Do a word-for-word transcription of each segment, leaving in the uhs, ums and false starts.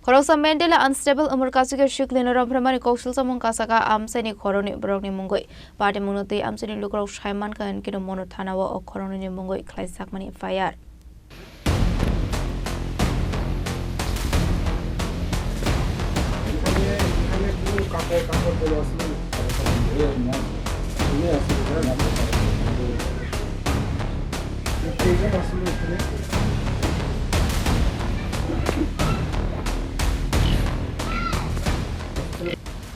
Khoroksa mentally unstable wngmor kasike siklino romphraimani koksilsamung kasaka amchaini khoroknwi borokni mungwi. Patimungno twi amchaini lukurok saimankha, hinkhe Mono thanao o khoroknwini mungwi khlaijakmani F I R.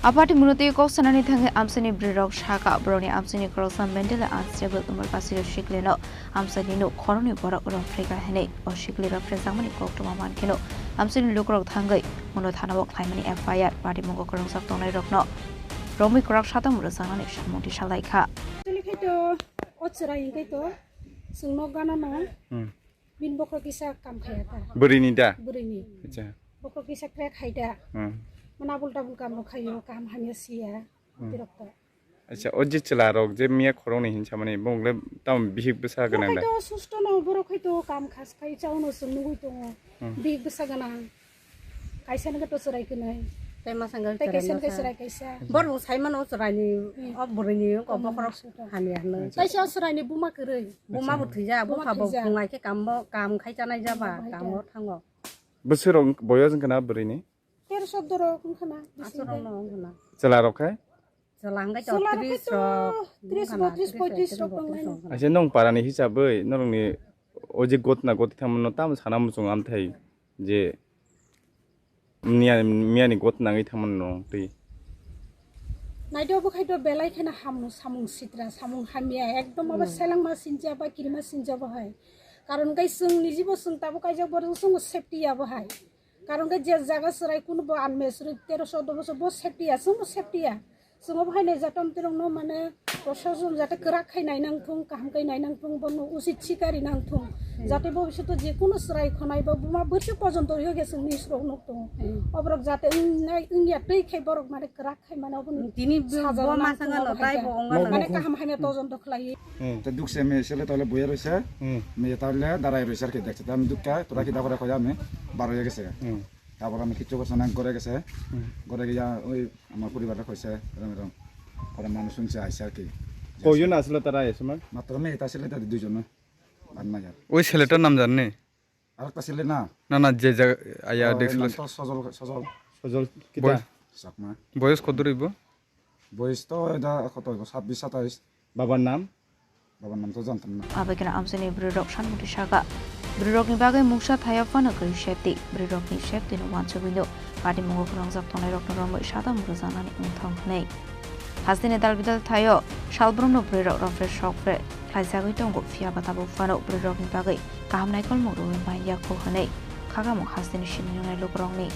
Apati munoti kok sanani thangwi amchaini bwrwirok saka, borokni amchaini khoroksa mentally unstable wngmor kasiro siklino amchaini nuk khoroknwi borok romphreikha hinwi o sikli romphrejakmani koktwma mankheno amchaini lukurok thangwi Mono thanao khlaimani F I R. Patimungo kwrwngjak tongnairokno romwi kwrak satung rwjaknani samung tisalaikha. Actually khaito o chwrai hinkhe to chwngno ganano. Hmm. Bini bokhorok kisa kam khaya ta. Bwrwini da? Bwrwini. Acha. Bokhorok kisa kre khai da. Hmm. Mana abul tabul kam rok khayo, kaham hamya siya. Hmm. Tirok ta. Acha, o je chwla rok je miya khoroknwi hinsamani, bongole tamo bihik bwsa gwnang da? Khaito susto no, borok khaito kam khas khai chao no chwng nugwi tongo. Hmm. Bihik bwsa gwnang. Kaisa no to chwrai kwnai. Tei masa wngkha tei kaisa no chwrai kaisa. Borok sai mano chwrai ni, hmm, o bwrwi ni wngkha bokhorok hamya hinwi. Acha. Kaisa chwrai ni buma kwrwi. Buma bo thwija, buma bupha bo thwija. Bungai khe kam bo, kam khai chanai jaba, kam khai kam cha. Bo thango. Bwswk rok boyos wngkha na bwrwi ni? Tero soddo rok wngkha na, bisi wngkha na. Chwla rok khai? Chwla hwnkhe to chwla rok tris khai to rok, tris, wngkha na, botris, tris rok, poitris rok tris rok wngkha na. Acha, nwng para ni hisabwi norokni o je gotna goti thangmano tamo sana muchungo amthai je miya, miya ni gotna wngwi thangmano norok twi. Naidi obo khai to belai kheno ham samung sitra, samung hamya, ekdom obo, hmm, selengma sinjaba, kirima sinjaba hai. Karon khai chwng nijibo chwng tabuk kaijak borok chwngbo safety ya bo hai. Karon khe je jaga chwrai kunubo unmarried tero choudo bochor bo safety ya, chwngbo safety ya. Chwngbo haino jatom tirokno mane prosason jate kwrak khai nainang thung, kaham khai nainang thung, bono usit sikari nang thung. Hmm. Jate bobisyoto je kuno chwrai khonai ba buma bwrwi porjonto rwyo khe chwngni surok nuk tongo. Hmm. Oborok jate wngnai, wngya twi khai borok mane kwrak khai mane oboni tini bo, saja bo nang ma sanga thung no obo tai hai bo khe. Ongna mane no. Kaham haino todonto khlai. Hmm. Te dukse me sele tole boya roisa. Hmm. Me tole darai roisa ke dekse. Tam dukka tora ki dakora khoya me baro ya gese. Hmm. Tabora me kichu ko sana gore gese. Hmm. Gore gya oi amar poribar ko se ram ram. Pora manu sun se aisa ki. Ko yun aslo tara esma? Matro me ta sele ta duijon na. Ban ma yar. Oi sele to nam jan ni. Arekta sele na? Na, na, je jaga, aya, oh, desk nam lo. To Sojol, Sojol. Sojol, boy-, kita? Chakma. Boyos kotor ibo? Boyos to eda koto ibo, sabbish, satais. Babar nam? Babar nam to jantam na. Abaikeno amchaini bwrwirok sanmungti saka. Bwrwirokni bagwi mungsa thaya phano kwrwi safety. Bwrwirokni safety no wansugwino patimungo kwrwngjak tongnairokno romwi sadam rwjaknani wngthong hwnwi. Hasteni dalbidal thaio salbrumno bwrwirok romphre sokphre khlaijagwi tongo, phiya ba tabuk phano bwrwirokni bagwi kaham naikolmung rwui man ya kho hwnwi khakamung hasteni sini nungnai lukurokni.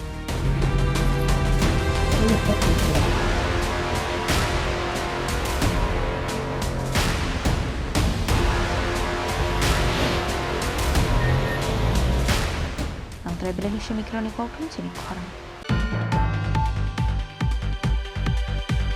Nangtrai belai ni simi khorang ni kokthum chini khorang.